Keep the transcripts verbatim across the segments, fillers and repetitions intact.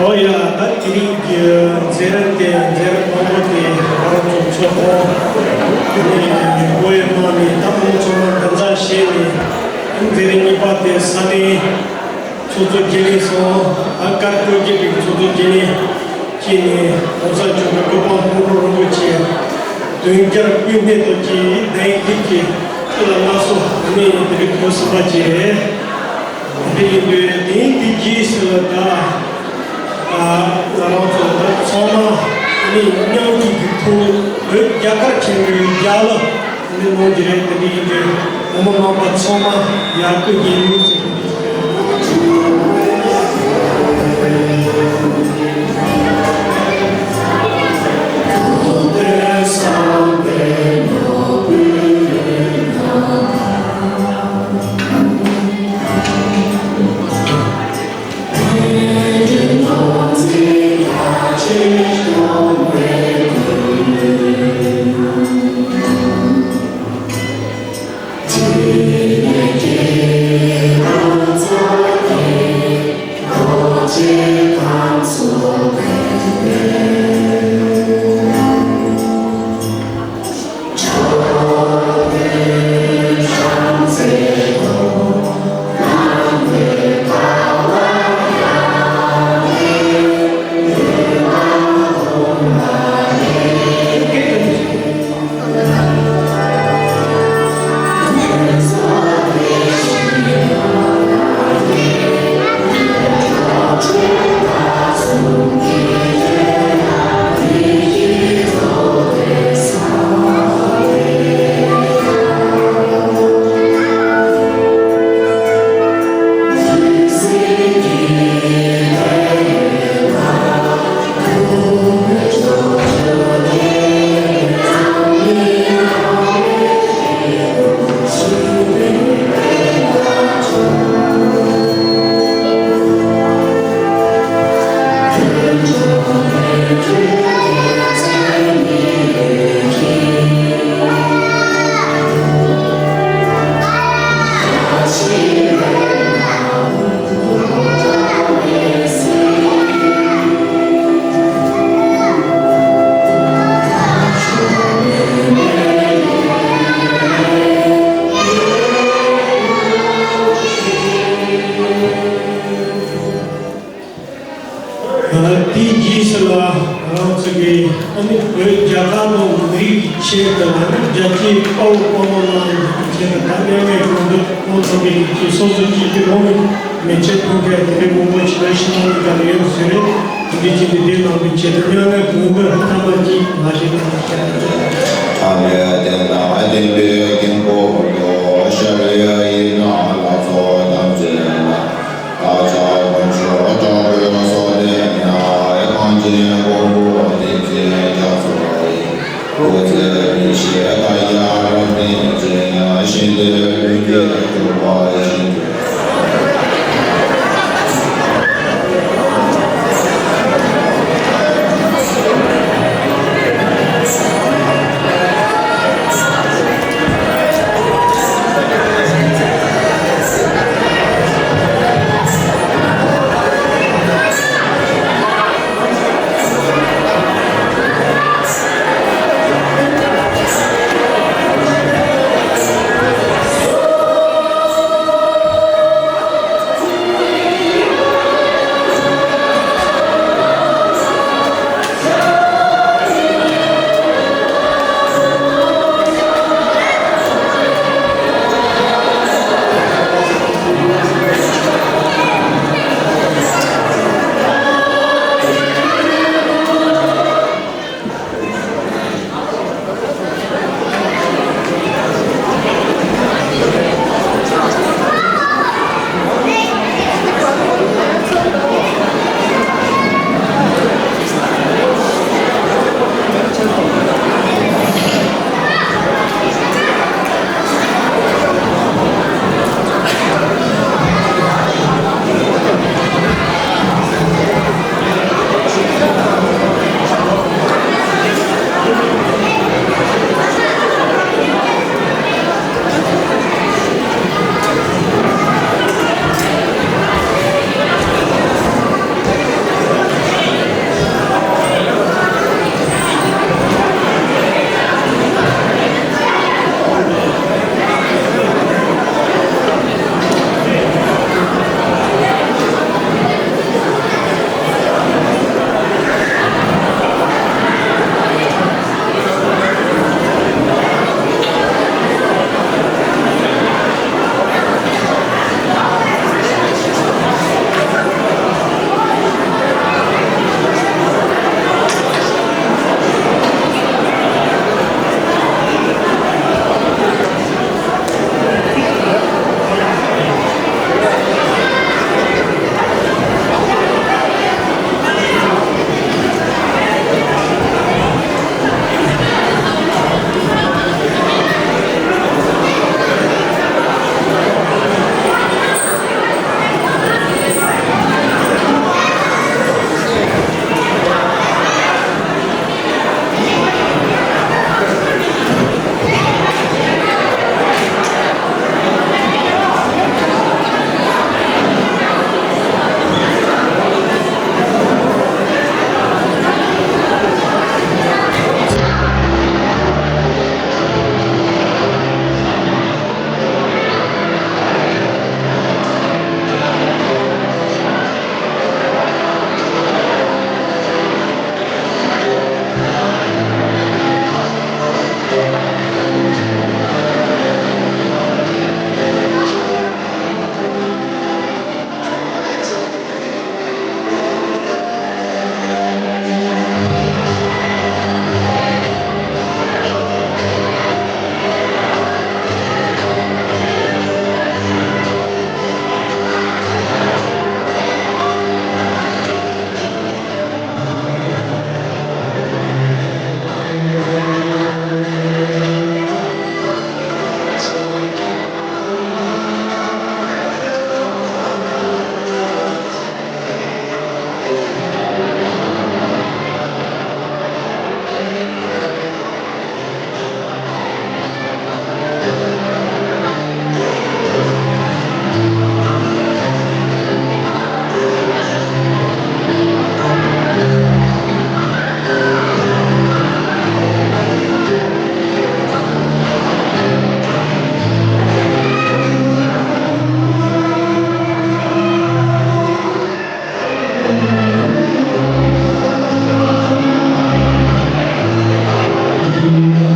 ཨོ་ཡ། ད་དེ་རིང་གི་མཛད་རིམ་དེ་མཛད་རིམ་མང་པོ་དེ་ང་རང་ཚོ་ཚོགས་ཁང་ནས་བོད་ཡིག་ནང་ནས་ད་མང་ཚོགས་ནང་འདི་འདྲ་བྱས་ནས་མཛད་རིམ་གཉིས་པ་དེ་ས་གནས་ཚོགས་གཙོ་རྒྱུན་ལས་སོགས་ཨ་དཀར་སྟོད་ཀྱི་རིགས་ཚོགས་གཙོ་རྒྱུན་ལས་བཅས་ནས་༸གོང་ས་མཆོག་གི་སྐུ་པང་སྔོན་འགྲོ་རིན་པོ་ཆེ་བདུན་བརྒྱ་དཔེ་མེད་དོ་ཀྱི་གདན་ཡིག་གི་སྐུ་ལ་མངའ་གསོལ་ནས་དེ་རིང་གོ་སྲིད་པ་བཅས་རེད། དེ་ཡིན་དུས་དེ་ཡིན་དེ་རྗེས་སུ་ལ་ད་ང་རང་ཚོ་ད་ཚང་མ་ནི་མཉམ་འདུས་ཀྱི་ཐོག་བོད་རྒྱ་གར་ཆེན་པོའི་རྒྱལ་ལ་ནི་ལོ་རྒྱུས་རེད། དེ་འདྲ་ཡིན་དུས་བོད་མི་མང་པོ་ཚང་མ་ཡར་སྐུ་རྒྱལ་ཡུལ་ཟེར། དེའི་རྗེས་སུ་ལ་ང་རང་ཚོ་གི་ཨ་ནི་བོད་རྒྱ་གར་ནང་མི་རིགས་ཀྱི་ཆེད་དུ་ཨ་ནི་རྒྱལ་གཅེས་དཔའ་བོ་དཔའ་མོ་རྣམས་ཀྱི་ཆེད་དུ་ད་དམིགས་མེད་གང་འདོད་ཁོང་ཚོ་གི་ཆེད་སོ་སོ་སྐྱིད་ཀྱི་ལོ་མི་མེ་ཆེ་ཐུག་གི་དེ་རིང་མང་པོ་ཞིག་ལ་ཕྱི་ནང་གི་ག་ལ་ཡོད་ཟེར་རེད། འདི་ཕྱིན་ཏེ་དེ་ནང་གི་ཆེད་དུ་མྱ་ངན་གུས་འདུད་ཐ་མ་གཅིག་མ་ཞིག་དང་། ཨ་ལས་དེ་ན་བདེན་པའི་དཀྱིལ་འཁོར་དུ་ཤཱ་ར་ཡའི་ནང་ལ་ཚོགས་ཐམས་ཅད་ལ། བདག་ཅག་དཀོན་མཆོག་དྲག་པོའི་སོགས་ལྡན་ཡང་། གངས་ཅན་མགོན་པོ་བསྟན་འཛིན་རྒྱ་མཚོ་ཡི། སྐུ་ཚེ་མི་ཤིགས་བདག་ཡང་རབ་བརྟན་ཅིང་། ཞི་བདེའི་ལྷུན་གྱིས་གྲུབ་པ་བཞིན་དུ། གོང་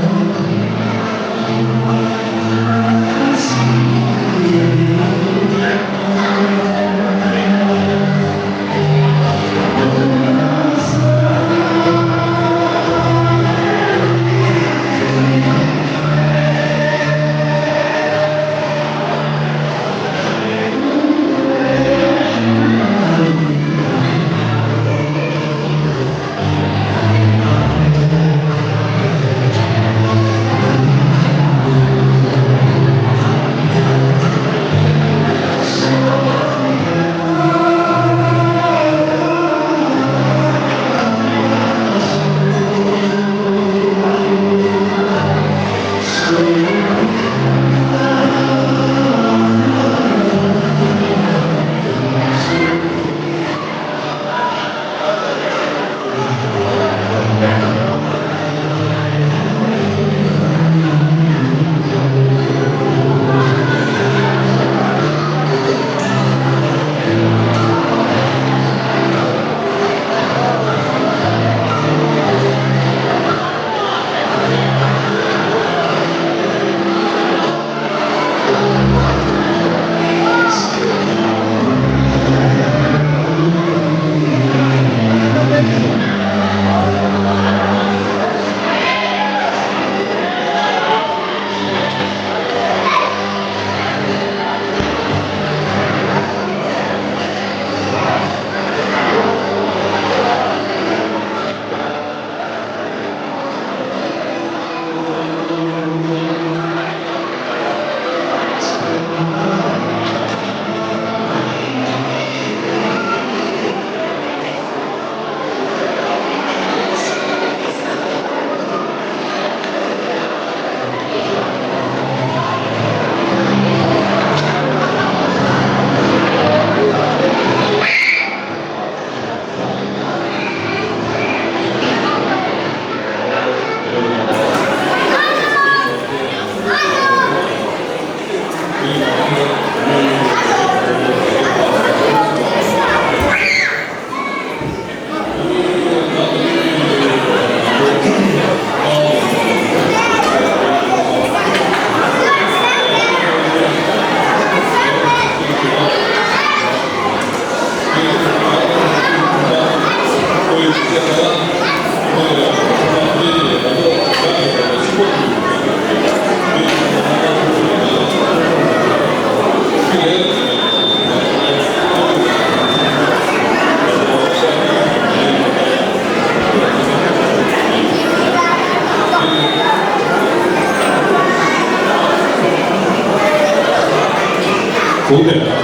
དེ།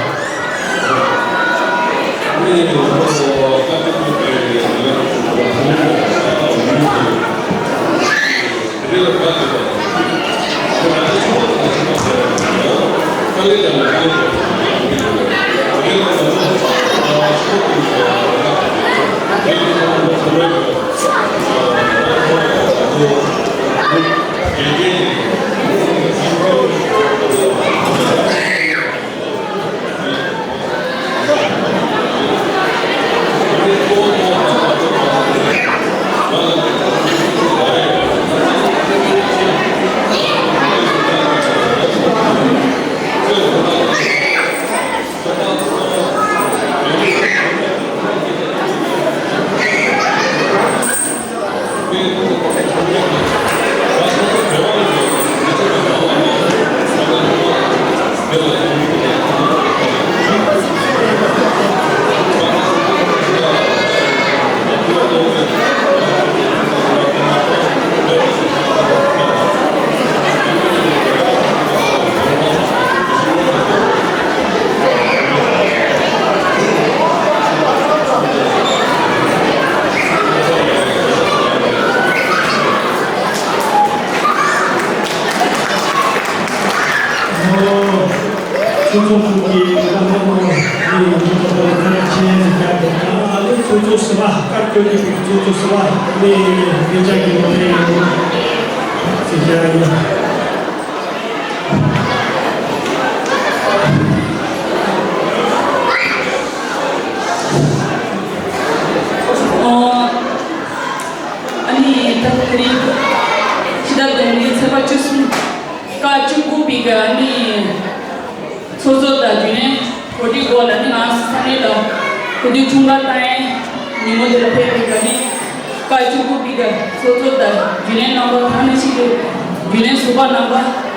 ཚོགས་གཙོ་ཧྲུའུ་ཅི་རྣམ་པ་ཚོ་ངའི་ཡོང་ཐུབ་པར་ཐུགས་རྗེ་ཆེ་ཞུ་རྒྱུ་དང་། ཨ་ནི་ཚོགས་གཙོ་ཟུར་པ་བཀའ་བཀྱོན་ནས་ཚོགས་གཙོ་ཟུར་པ་ངའི་སྐད་ཆ་གི་ལོ་རྒྱུས་ཡོད་ཟེར་རྒྱུ་ཡིན། ཨ་ནི་ད་དེ་རིང་ ཨ་ནི་ཚོགས་གཙོ་དང་རྒྱུན་ལས་གོ་སྒྲིག་འོག་ལ་ནི་ང་ས་གནས་ལ་སྐུ་མདུན་འཁྲུངས་སྐར་བཏང་ཡས་ཉིན་མོ་དེ་ལ་ཕེབས་པའི་ཨ་ནི་བཀའ་བཅུ་དགུ་པའི་གི་ཚོགས་གཙོ་དང་རྒྱུན་ལས་རྣམ་པ་ད་ནི་ཞིག་གི་རྒྱུན་ལས་ཟུར་པ་རྣམ་པ་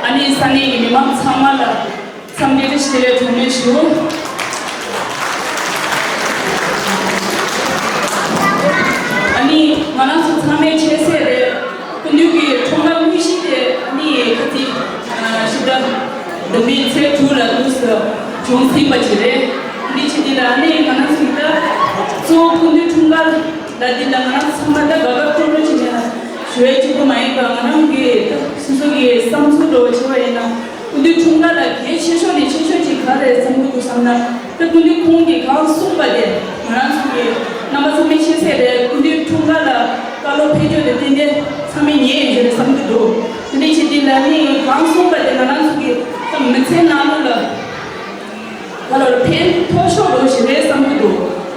ཨ་ནི་ས་གནས་ཀྱི་མི་མང་ཚང་མ་ལ་འཚམས་འདྲི་བཀྲ་ཤིས་བདེ་ལེགས་གྲངས་མེད་ཞུ། ཨ་ནི་ང་རང་ཚོ་ཚང་མས་མཁྱེན་གསལ་རེད། སྐུ་མདུན་གྱི་འཁྲུངས་སྐར་དངོས་གཞི་དེ་ཨ་ནི་ཁ་ཅིག་ཞིབ་ཕྲ་འདི་མིན་ཚེས་དྲུག་ལ་དུས་སུ་བྱུང་ཟིན་པ་ཅིག་རེད། འདི་ཕྱི་དེ་ལ་ཨ་ནི་ང་རང་ཚོ་ད་གཙོ་བོ་སྐུ་མདུན་འཁྲུངས་སྐར་ལ་འདི་ལ་ང་རང་ཚང་མ་ད་དགའ་དགའ་སྤྲོ་སྤྲོ་བྱས་ནས་ཞུ་ཡས་གཅིག་པོ་མ་ཡིན་པ་ང་རང་གི་ད་སོ་སོ་གི་བསམ་ཚུལ་འདྲ་བོ་བྱས་པ་ཡིན་ན། སྐུ་མདུན་འཁྲུངས་སྐར་ལ་གལ་ཆེ་ཤོས་ནས་ཆེ་ཤོས་ཅིག་ག་རེ་བསམ་གྱི་འདུག་བསམ་ན། ད་སྐུ་མདུན་ཁོང་གིས་གང་གསུངས་པ་དེ་ང་རང་ཚོ་གི་རྣམ་པ་ཚང་མས་ཤེས་གསལ་རེད། སྐུ་མདུན་འཁྲུངས་སྐར་ལ་བཀའ་སློབ་ཕེབས་རྒྱུ་དེ་ཏན་ཏན་ཚང་མས་ཉན་ཡོད་རེད་བསམ་གྱི་འདུག་དེ་འདྲ་བྱེད་དུས་ལ་ནི་གང་གསུངས་པ་དེ་ང་རང་ཚོ་གི་ད་མི་ཚེ་ནང་ལོགས་ལ་བཀའ་སློབ་ཕན་ཐོགས་ཤོས་འདྲ་ཞིག་རེད་བསམ་གྱི་འདུག་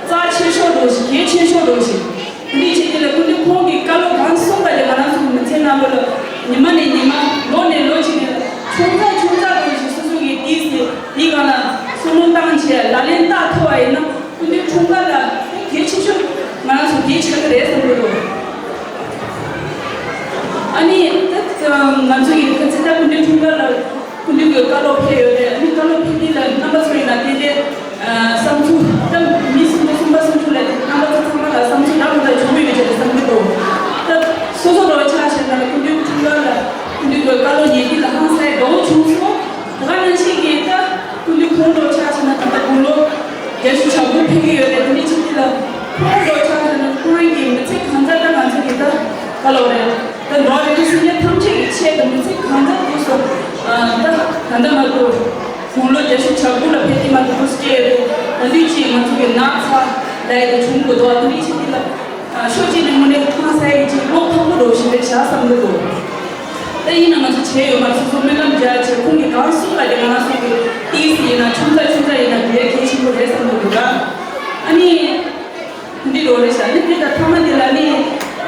རྩ་ཆེ་ཤོས་འདྲ་ཞིག་གལ་ཆེ་ཤོས་འདྲ་ཞིག་དེ་འདྲའི་ཆེད་དུ་ལ་སྐུ་མདུན་ཁོང་གིས་བཀའ་སློབ་གང་གསུངས་པ་དེ་ང་རང་ཚོ་མི་ཚེ་ནང་ལོགས་ལ་ཉི་མ་ནས་ཉི་མ་ལོ་ནས་ལོ་ཅིག་ནས་ཆུང་ཙག་ཆུང་ཙག་དུ་ཞིག་སོ་སོ་གིས་དེའི་ཟེར་དེའི་སྒང་ལ་བསམ་བློ་བཏང་བྱས་ལག་ལེན་བསྟར་ཐུབ་པ་ཡིན་ན་སྐུ་མདུན་འཁྲུངས་སྐར་ལ་གལ་ཆེ་ཤོས་ང་རང་ཚོ་དེ་ཆགས་ཀྱི་རེད་བསམ་གྱི་འདུག་ཨ་ནི་ད་ང་ཚོ་ཡིན་ཁ་ཚིག་ད་སྐུ་མདུན་འཁྲུངས་སྐར་ལ། སྐུ་མདུན་གྱི་བཀའ་སློབ་ཕེབས་ཡོད་རེད། ཨ་ནི་བཀའ་སློབ་ཕེབས་དུས་ལ་རྣམ་པ་ཚོ་ཡིན་ན་དེ་འདྲའི་བསམ་ཚུལ་ད་མི་གསུམ་པ་གསུམ་པ་གསུམ་ཚུལ་ལ་རྣམ་པ་ཚོ་ཚང་མ་ལ་བསམ་ཚུལ་འདྲ་མི་འདྲ་བྱུང་ཡོད་ཀྱི་རེད་བསམ་གྱི་འདུག་ད་སོ་སོ་ལོ་ཆ་བཞག་ན་སྐུ་མདུན་འཁྲུངས་སྐར་ལ་སྐུ་མདུན་གྱི་བཀའ་སློབ་ཉན་དུས་ལ་ཧང་སངས་དགའ་བོ་བྱུང་སོང་། དེ་ག་ནང་བཞིན་གྱི་ད་སྐུ་མདུན་ཁོང་ལོ་ཆ་བཞག་ན་ད་ལྟ་དགུང་ལོ་བརྒྱད་ཅུ་གྱ་དགུ་ཕེབས་ཀྱི་ཡོད་རེད། དེ་འདྲའི་ཆེད་དུ་ལ་ཁོང་ལོ་ཆ་བཞག་ན་ཁོང་རང་གི་མི་ཚེ་གང་ཚར་ད་ང་ཚོ་གི་ད་བཀའ་སློབ་རེད། ད་འགྲོ་བ་རིགས་དྲུག་སེམས་ཅན་ཐམས་ཅད་ཀྱི་ཆེད་དུ་མི་ཚེ་གང་ཚར་དུས་སུ་ད་ད་ལྟ་མ་གཏོགས་དགུང་ལོ་བརྒྱད་ཅུ་གྱ་དགུ་ལ་ཕེབས་ཀྱི་མ་གཏོགས་སྐྱེས་ཡོད་རེད། ད་དུས་ཀྱི་ང་ཚོ་གི་ན་ཚ་ལས་དེ་བྱུང་དགོས་འདུག་ཨ་དེ་འདྲའི་ཆེད་དུ་ལ་ཕྱོགས་གཅིག་ནས་དངོས་གནས་ཧང་སངས་ཡིན་གྱི་བློ་ཕམ་པོ་འདྲ་བོ་ཞིག་རེད་བཞག་བསམ་གྱི་འདུག་ད་ཡིན་ན་ང་ཚོ་བྱས་ཡོད་མ་རེད། སོ་སོ་སྨོན་ལམ་རྒྱག་བྱས་ཁོང་གིས་གང་གསུངས་པ་དེ་ང་རང་ཚོ་གི་ཏིས་ཡིན་ན་ཆུང་ཙག་ཆུང་ཙག་ཡིན་ན་དེ་གལ་ཆེན་པོ་རེད་བསམ་གྱི་འདུག་ཨ་ནི། འདི་རོ་རེ་ཤ་ནི་དེ་ད་ཐ་མ་དེ་ལ་ནི་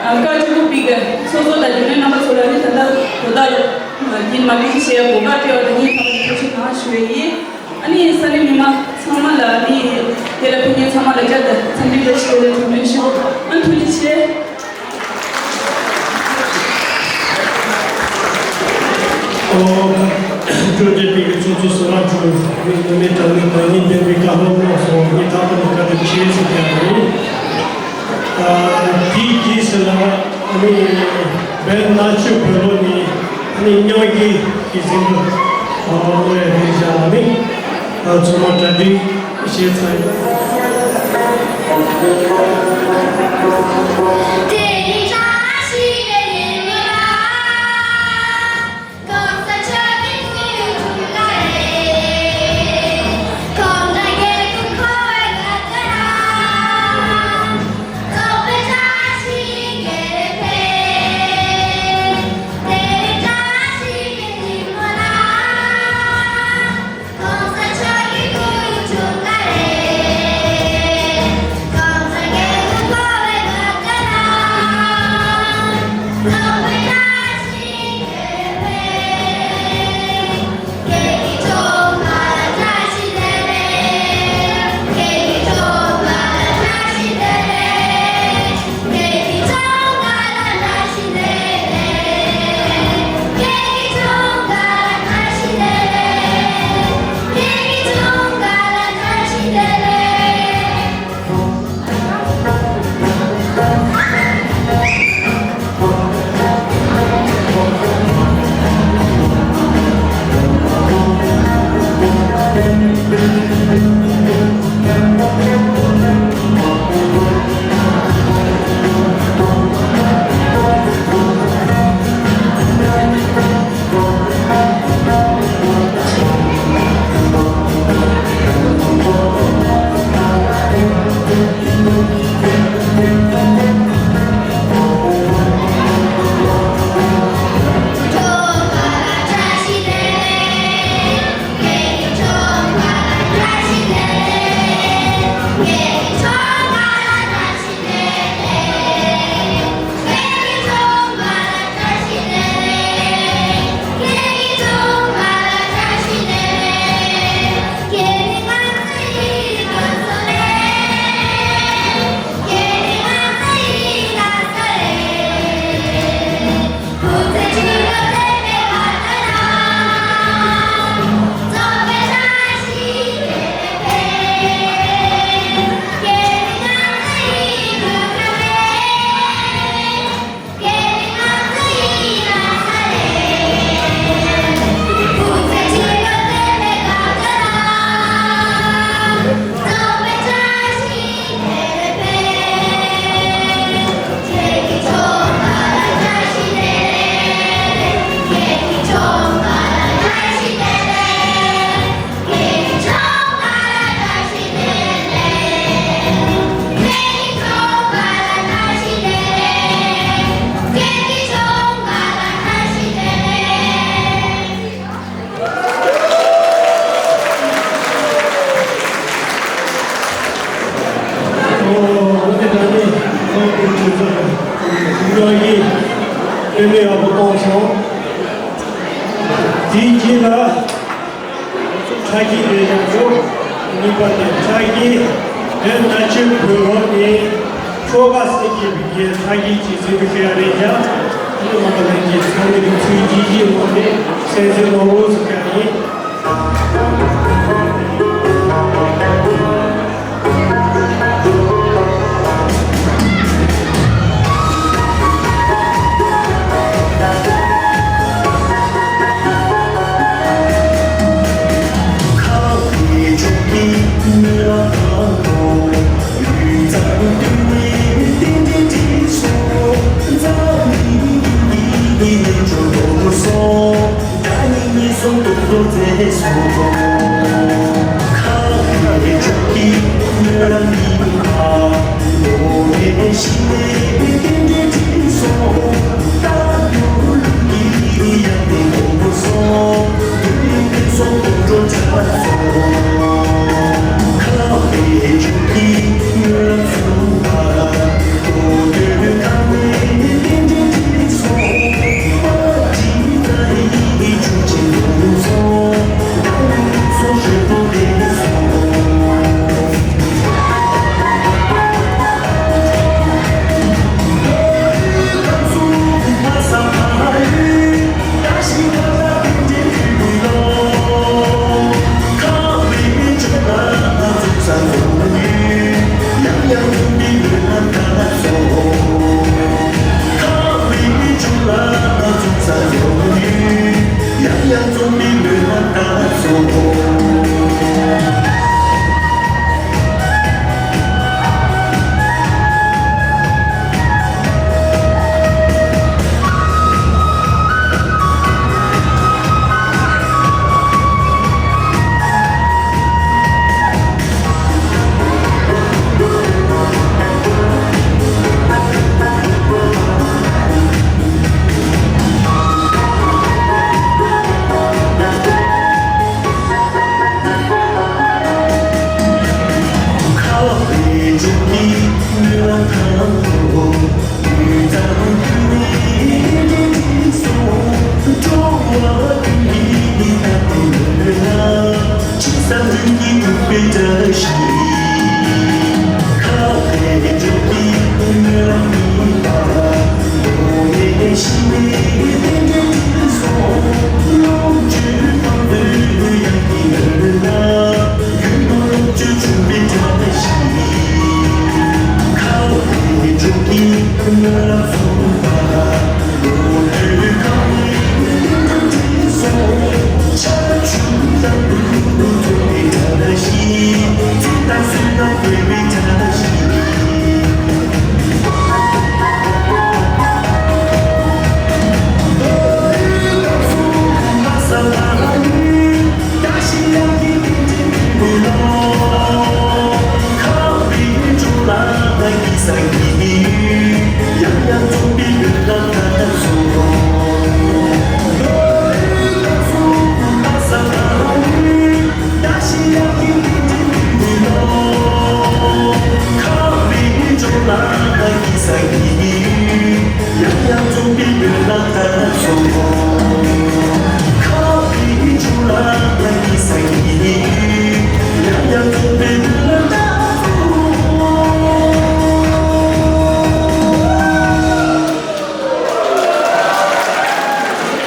བཀའ་བཅུ་དགུ་པའི་གི་ཚོགས་གཙོ་དང་རྒྱུན་ལས་རྣམ་པ་ཚོ་ལ་ནི་ད་ལྟ་དོ་ད་ལོ་ཡིན་མ་གི་ཞེས་གོ་སྐབས་སྤྲད་པ་དང་ངས་ཐོག་ནས་ཐུགས་རྗེ་གནང་ཞུ་ཡས་ཡིན། ཨ་ནི་ས་གནས་མི་མང་ཚང་མ་ལ་ནི་དེ་ལ་ཕེབས་མཁན་ཚང་མ་ལ་བསྐྱར་དུ་འཚམས་འདྲི་བཀྲ་ཤིས་བདེ་ལེགས་གྲངས་མེད་ཞུ། ཨ་ཐུགས་རྗེ་ཆེ། ཨོ། ཀྲུང་ཅེ་པི་གི་ཚོགས་གཙོ་སུ་ར་ཀྲུང་མི་མི་དྲང་ནི་དང་ཉིན་བསྟན་པའི་བཀའ་སློབ་གནང་སོང་། ངས་ད་ལྟ་ནས་བཀའ་དྲིན་ཆེ་ཟེར་རྒྱག་གི་ཡིན། ཨ་དེའི་རྗེས་སུ་ལ་ཨ་ནི་བན་ན་ཆུ་བོད་ལོ་ནི་ཨ་ནི་སྙིང་རྗེ་གི་ཟིན་པ་ཨ་ཨོ་ཡ་རེད་བཞག་ཨ་ནི། ཚང་མ་གྲ་སྒྲིག་བྱས་ཚར་ཡོད། དེའི་རྗེས་ལ་ཁྲག་སྐྱེད་དེ་ཡང་བཟོ། གཉིས་པ་དེ་ཁྲག་སྐྱེད་བོད་མནའ་ཆུ་བོད་རོལ་ནས་ཆོ་ག་སེ་སྐྱེད་པའི་གི་ཁྲག་སྐྱེད་ཀྱི་ཟིན་པའི་ཁེ་རེ་ཡ། ཨ་ནི་མ་པ་ལན་གྱི་ཚང་མའི་གི་ཚུལ་ཇི་ཇི་འོང་ནས་སེ་སེ་ལོ་ལོ་ཟེར་ཀ་ཡིན།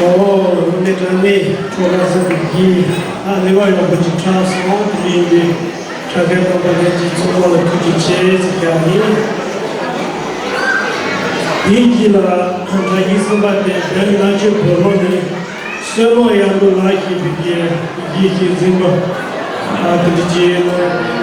ཨོ། རུ་མི་དྲང་ནི་ཁྲོ་ལ་ཟེར་བའི་གི་ཨ་ལེ་བ་ཡོང་པ་ཅིག་ཁྲ་སོང་དེ་ཡིན་ཏེ། ཁྲ་ཁའི་རྣམ་པ་ལྷན་ཅིག་ཚོགས་པ་ལ་ཐུགས་རྗེ་ཆེ་ཟེར་རྒྱག་ཡིན། དེའི་རྗེས་ལ་དགྲ་བགེགས་སེམས་དཔའ་དེ་བོད་མནའ་ཆུ་བོད་རོལ་ནས་བསོད་ནམས་གཡང་འགུགས་ལ་ཞེས་པའི་གི་ཡིད་ཀྱི་འཛིན་པ། ཨ་ཐུགས་རྗེ་ཆེ།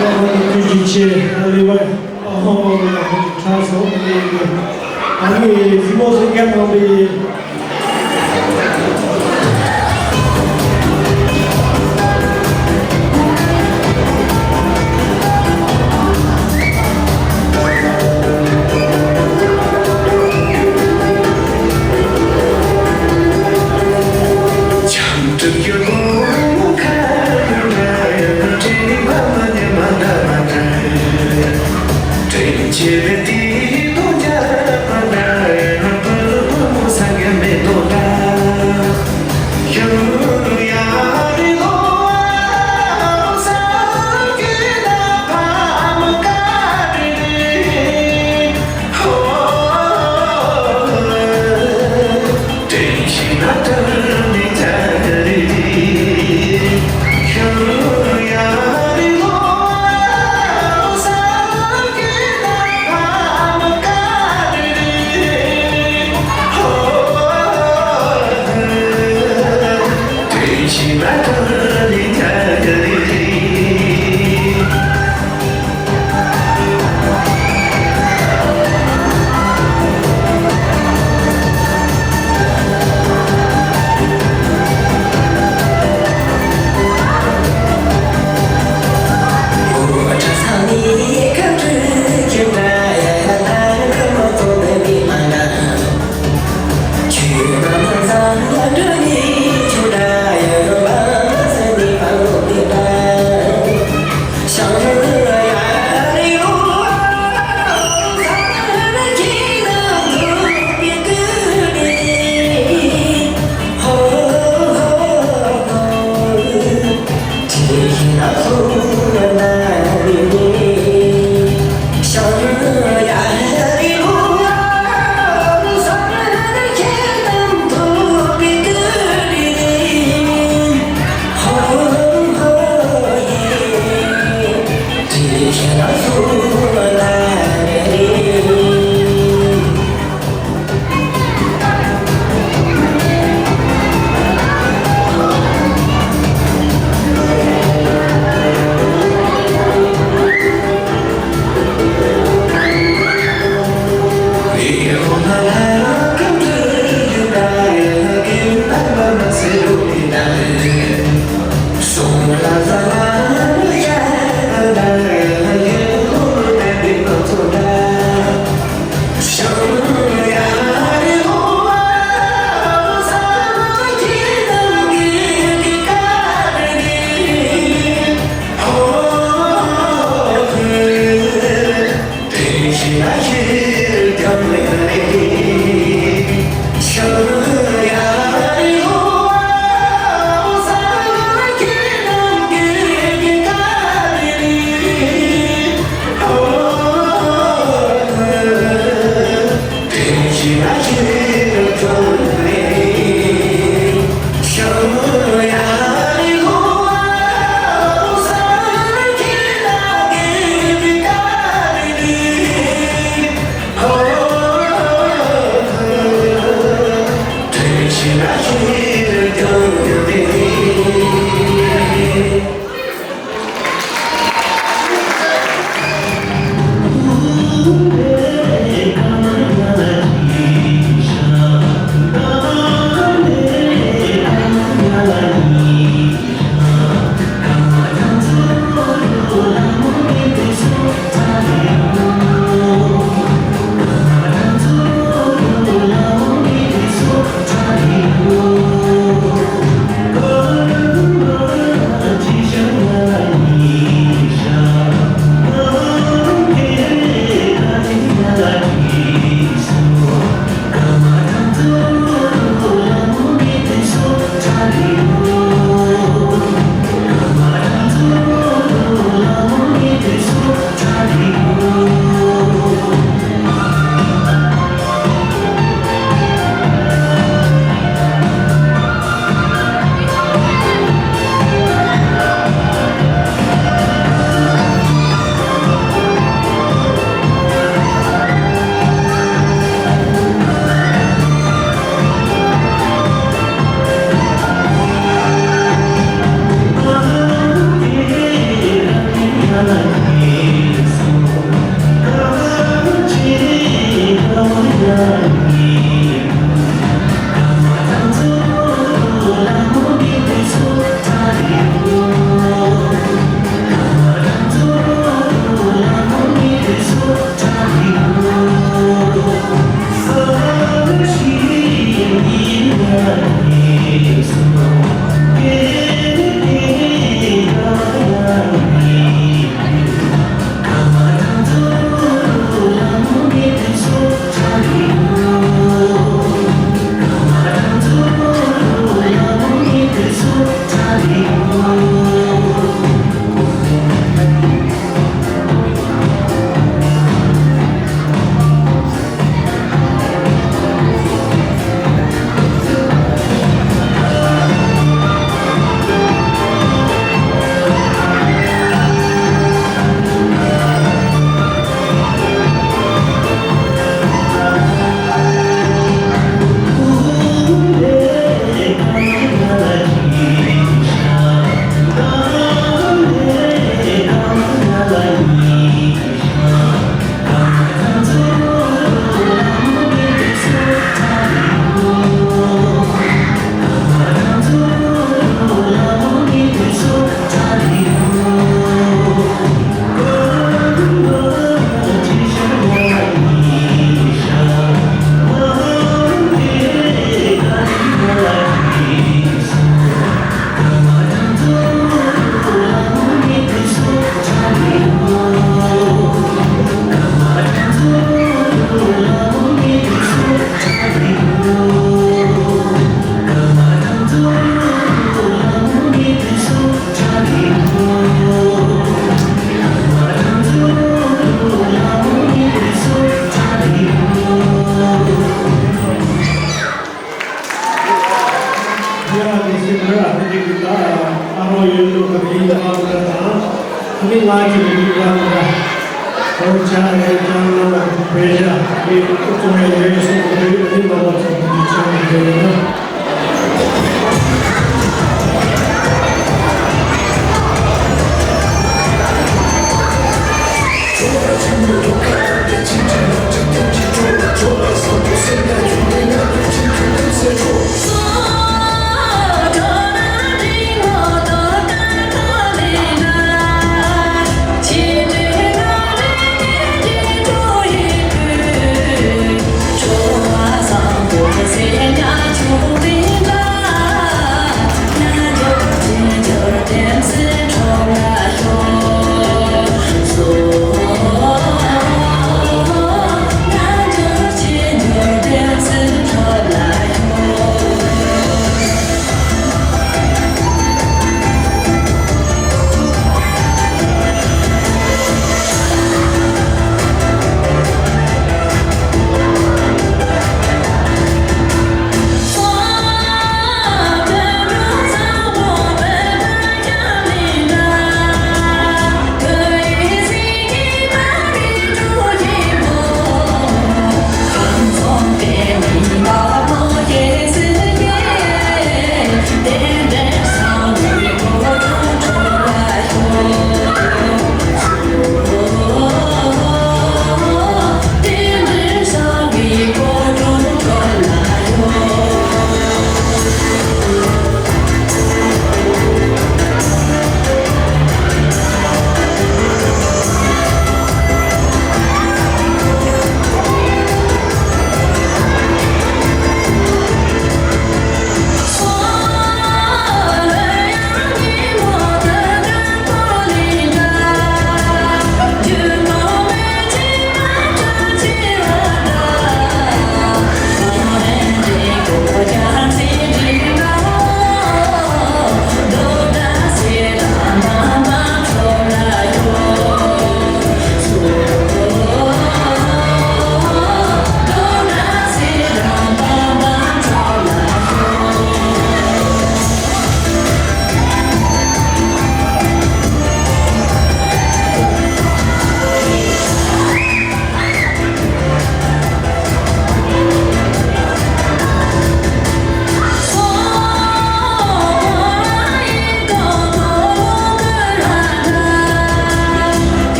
ཁོང་གི་ཐུགས་རྗེ་ཆེ། ཨ་ལི་བར་ཨ་ཧོ་ཨ་ཧོ་ཡ་ཧོ་གྲགས་སོང་། ཨ་ནི་གཟིགས་མོ་གཟིགས་མཁན་རྣམ་པས། ང་གི་མི་རང་ལ་ཁོང་ཅག་ལས་ཀྱང་ལོ་བེ་ཡ་གི་ཀུ་ཙུ་མེ་ཡོད་སུ་གི་ཡོད་ནི་ལོ་ཚོ་གི་ཆ་ནས་ཡོད་ན།